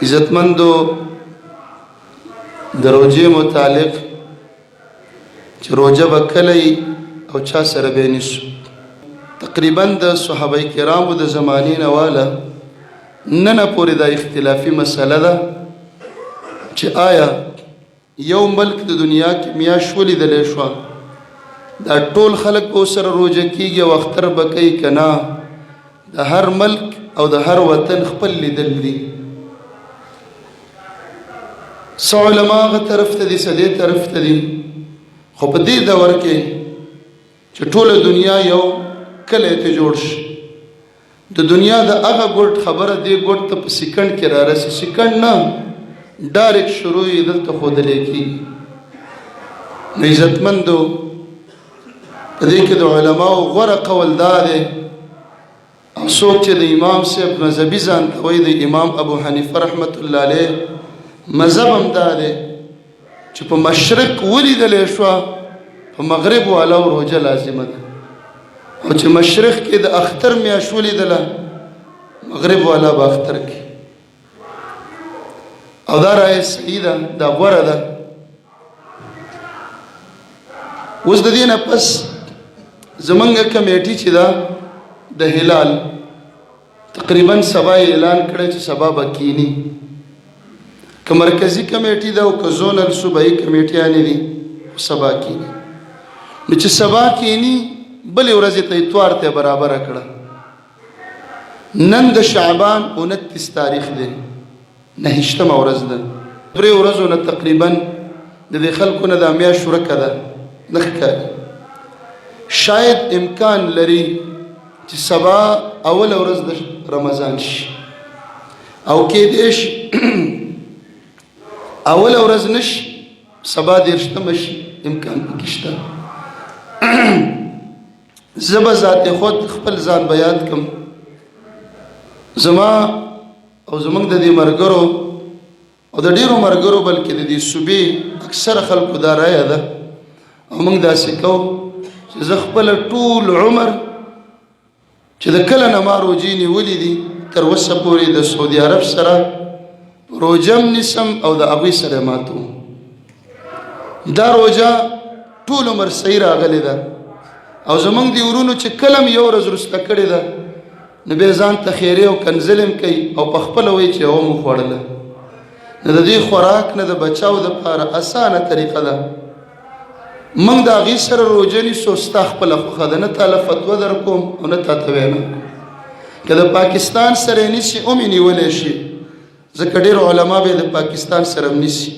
عزتمندو، د روزې متعلق چې روزه به کله او چا سره به نیسو، تقریبا د صحابه کرامو د زمانې نه واله ننه پورې دا اختلافي مسله ده چې آیا یو ملک د دنیا کې میاشت ولیدلی شوه، دا ټول خلک به سره روژه کیږي او اختر به کوي که نه؟ د هر ملک او د هر وطن خپل لیدل دي. څه علما هغه طرف ته دي، څه دې طرف ته دي، خو په دې دور کې چې ټوله دنیا یو کلی ته جوړ شي، د دنیا د هغه ګوټ خبره دې ګوټ ته په سیکنډ کې را رسي، سیکنډ نه، ډایرکټ شروع یې دلته ښودلی کېږي. نو عزتمندو، په دې کې د علماو غوره قول دا دی، او څوک چې د امام صاحب مذهبي ځان ته وایي، د امام ابو حنیفه رحمت الله علیه مذهب هم دا دی چې په مشرق ولیدلی شوه، په مغرب والو روژه لازمه ده، او چې مشرق کې د اختر میاشت ولیدله، مغرب والا به اختر کې. او دا رائے صحیح ده، دا غوره ده. اوس د دې نه پس زمونږ کمیټي چې ده د هلال، تقریبا سبا یې اعلان کړی چې سبا به کینی، که مرکزی کمیټي ده او که زونل صوبایي کمیټیانې دي، خو سبا کینی. نو چې سبا کینی، بلې ورځې ته اتوار ته برابره کړه. نن د شعبان 29 تاریخ دی، نهشتمه ورځ ده. درې ورځو نه تقریبا د دې خلکو نه دا میاشت ورکه ده، نه ښکاري. شاید امکان لري چې سبا اوله ورځ د رمضان شي، او کېدای شي اوله ورځ نشي، سبا 30مه شي، امکان پکې شته. زه به ذات خود خپل ځان به یاد کم، زما او زمونږ د دې مرګرو او د ډیرو مرګرو، بلکې د دې صوبې اکثره خلکو دا رایه ده، او موږ داسې کوو چې زه خپل ټول عمر چې د کله نه ما روژې نیولې دي تر اوسه پورې د سعودي عرب سره روژه هم نیسم او د هغوی سره ماتوم. دا روژه ټول عمر صحیح راغلې ده، او زمونږ دی ورونو چې کله هم یو ورځ وروسته کړې ده، نو بیا ځان ته خیرې او کنځلې هم کوي او په خپله وایي چې یوه مو خوړله. نو د دې خوراک نه د بچاو دپاره اسانه طریقه ده، موږ د هغې سره روژه نیسو، ستا خپله خوښه ده، نه تاله فتوا در کوم او نه تا ته وینا کوم. که د پاکستان سره یې نیسي، هم یې نیولی شي، ځکه ډېر علما به د پاکستان سره هم نیسي.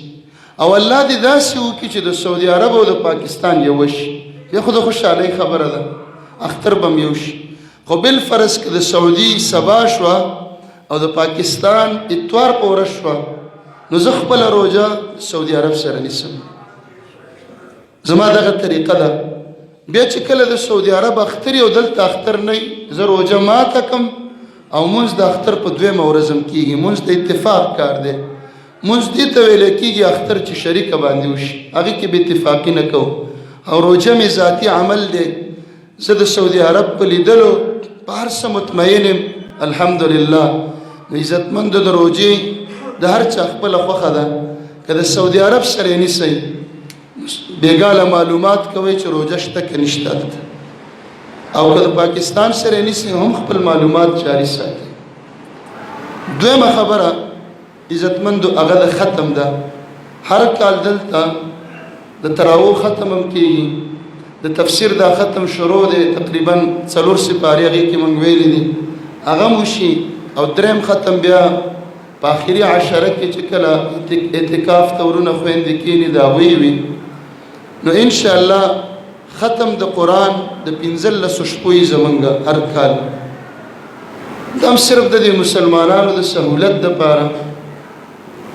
او الله دې داسې وکړي چې د سعودي عرب او د پاکستان یو شي، یو خو د خوشحالۍ خبره ده، اختر به هم یو شي. خو بالفرض که د سعودي سبا شوه او د پاکستان اتوار په ورځ شوه، نو زه خپله روژه سعودي عرب سره نیسم، زما دغه طریقه ده. بیا چې کله د سعودي عرب اختر او دلته اختر نه، زه روژه ماته کم او مونږ د اختر په دویمه ورځ هم کېږي. مونږ د اتفاق کار دی، مونږ دې ته ویل کېږي اختر چې شریکه باندې وشي، هغې کې به اتفاقي نه کوو. او روژه مې ذاتي عمل دی، زه د سعودي عرب په لیدلو په هر څه مطمئن یم، الحمدلله. نو عزتمند، د روژې د هر چا خپله خوښه ده، که د سعودي عرب سره یې نیسئ، بېګا له معلومات کوئ چې روژه شته که نشته هلته، او که د پاکستان سره یې نیسئ، هم خپل معلومات جاري ساتئ. دویمه خبره عزتمندو، هغه د ختم ده. هر کال دلته د تراو ختم هم کېږي، د تفسیر دا ختم شروع دی، تقریبا 4 سپارې هغې کې موږ ویلي دي، هغه هم وشي. او دریم ختم بیا په آخري عشره کې چې کله اعتکاف ته ورونه خویندې کښېني، د هغوی وي. نو انشاءالله ختم د قرآن د 15 شپو یې زمونږ هر کال، دا هم صرف د دې مسلمانانو د سهولت دپاره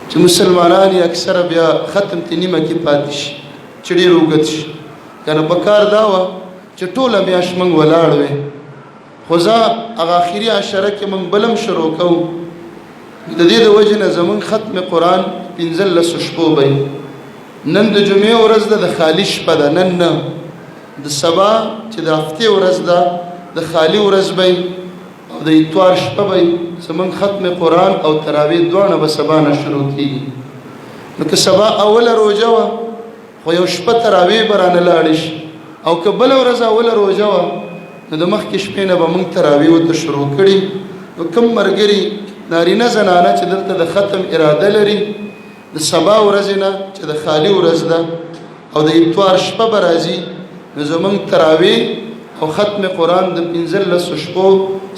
چې مسلمانان یې اکثره بیا ختم ته نیمه کې پاتې شي چې ډېر اوږد شي. که نه په کار دا وه چې ټوله میاشت موږ ولاړ وی، خو زه هغه اخري عشره کې موږ بل هم شروع کوو. د دې د وجې نه زموږ ختم قرآن 15 شپو به. نن د جمعې ورځ ده، د خالي شپه ده، نن نه، د سبا چې د هفتې ورځ ده، د خالي ورځ به. او د اتوار شپه به زمونږ ختم قرآن او تراویح دواړه به سبا نه شروع کېږي. نو که سبا اوله روژه وه خو یو شپه تراویح به رانه لاړې شي، او که بله ورځ اوله روژه وه نو د مخکې شپې نه به موږ تراویح ورته شروع کړي. نو کوم ملګري نارینه زنانه چې دلته د ختم اراده لري، د سبا ورځې نه چې د خالي ورځ ده او د اتوار شپه به راځي، نو زمونږ تراویح او ختم قرآن د 15 شپو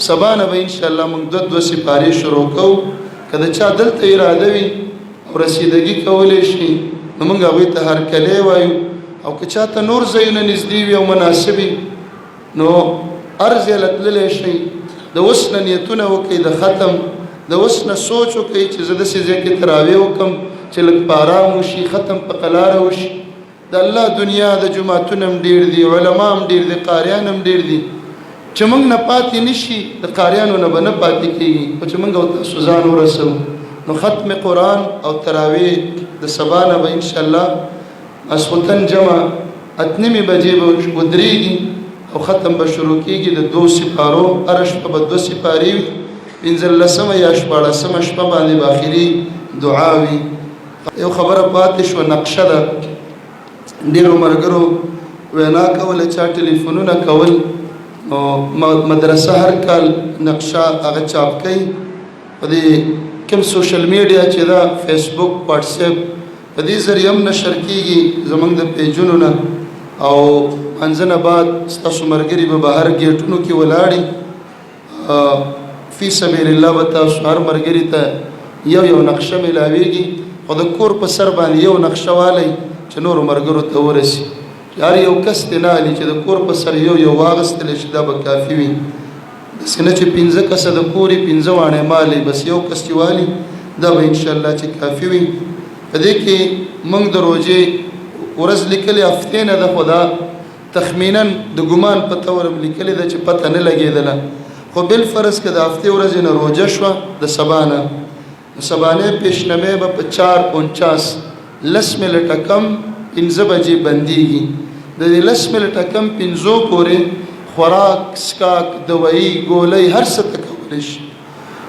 سبا نه به انشاءالله موږ دوه دوه سپارې شروع کوو. که د چا دلته اراده وي او رسیدګي کولی شي نو موږ هغوی ته هرکلی وایو، او که چا ته نور ځایونه نږدې وي او مناسب وي نو هر ځای له تللی شئ. د اوس نه نیتونه وکړئ، د ختم د اوس نه سوچ وکړئ چې زه داسې ځای کې تراویح وکړم چې لږ په ارام وشي، ختم په قلاره وشي. د الله دنیا د جوماتونه هم ډېر دي، علما هم ډېر دي، قاریان هم ډېر دي، چې موږ نه پاتې نشي د قاریانو نه به نه پاتې کېږي، خو چې موږ او تاسو ځان ورسوو. نو ختم قرآن او تراویح د سبا نه به انشاءالله ماسخوتن جمع 8:30 بجې به ودرېږي او ختم به شروع کېږي د 2 سپارو. هره شپه به 2 سپارې وي، 15مه یا 16مه شپه باندې به اخري دعا وي. یو خبره پاتې شوه، نقشه ده. ډېرو ملګرو وینا کوله، چا ټلیفونونه کول، نو مدرسه هر کال نقشه هغه چاپ کوي په دې کوم سوشل میډیا چې ده، فیسبوک، واتساپ، په دې ذریعه هم نشر کېږي زموږ د پیجونو نه. او منځنه بعد ستاسو ملګري به بهر ګیټونو کې ولاړي، فی سبیل الله به تاسو هر ملګري ته یو یو نقشه میلاویږي، خو د کور په سر باندې یو نقشه والی چې نورو ملګرو ته ورسي. هر یو کس دې نه الي چې د کور په سر یو یو واغستلی شي، دا به کافي وي. داسې نه چې 5 کسه د کورې 5 واڼې مالي، بس یو کس چې والي دا به انشاءالله چې کافي وي. په دې کې موږ د روژې ورځ لیکلې هفتې نه ده، خو دا تخمینا د ګمان په طور هم لیکلې ده چې پته نه لګېدله، خو بالفرض که د هفتې ورځې نه روژه شوه د سبا نه، نو سبانۍ پیشنمې به په 4:49 لس منټه کم 5 بجې بندېږي. د دې 10 منټه کم 5 پورې خوراک، څښاک، دوایي، ګولۍ هر څه ته کولی شي،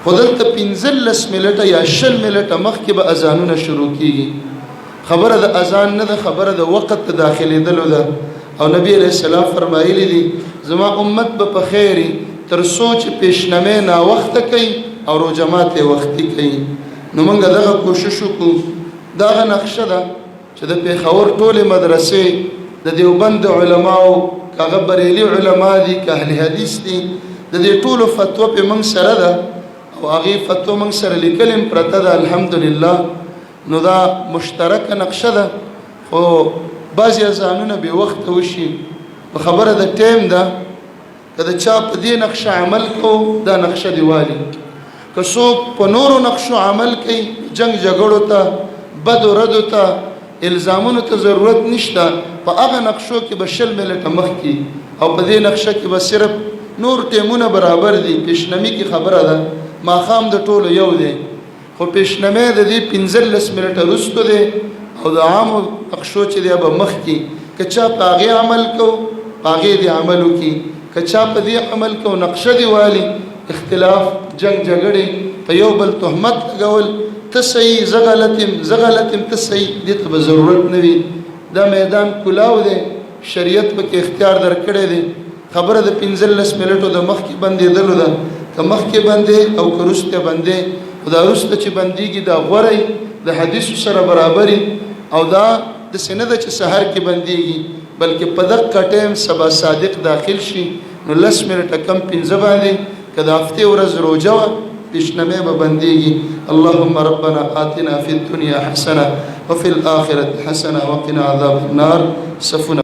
خو دلته 15 منټه یا 20 منټه مخکې به اذانونه شروع کېږي. خبره د اذان نه ده، خبره د وخت د داخلېدلو ده. او نبی علیه السلام فرمایلی دي زما امت به په خیر تر څو چې پیشنمې ناوخته کوي او روژه ماتې وختي کوي. نو موږ دغه کوشش وکړو. دغه نقشه ده چې د پېښور ټولې مدرسې د دیوبند علماو، که هغه بریلي علما دي که اهل حدیث دي، د دې ټولو فتوا پې موږ سره ده او هغې فتوا موږ سره لیکلې هم پرته ده الحمدلله. نو دا مشترکه نقشه ده، خو بعضې اذانونه بې وخته وشي. په خبره د ټایم ده، که د چا په دې نقشه عمل کو دا نقشه دی والي، که څوک په نورو نقشو عمل کوي جنگ جګړو ته، بدو ردو ته، الزامونو ته ضرورت نشته. په هغه نقشو کې به 20 منټه مخکې، او په دې نقشه کې به صرف نور ټیمونه برابر دي. پیشنمي کې خبره ده، ماښام د ټولو یو دی، خو پیشنمې د دې 15 منټه وروسته دی، او د عامو نقشو چې دی به مخکې. که چا په هغې عمل کو په هغې دې عمل وکړي، که چا په دې عمل کو نقشه دې والي. اختلاف، جنگ جګړې، په یو بل تهمت لګول، ته صحیح زه غلط یم، زه غلط یم ته صحیح، دې ته به ضرورت نه وي. دا میدان کلاو دی، شریعت پکې اختیار درکړی دی. خبره د 15 منټو د مخکې بندېدلو ده، که مخکې بندې او که وروسته بندې، خو دا وروسته چې بندېږي دا غوره وي، د حدیثو سره برابري. او دا داسې نه ده چې سهار کې بندېږي، بلکې په دقه ټایم سبا صادق داخل شي، نو 10 منټه کم 5 باندې که د هفتې ورځ روژه وه پیشنمې به بندېږي. اللهم ربنا آتنا في الدنيا حسنة وفي الآخرة حسنة وقنا عذاب النار. صفونه.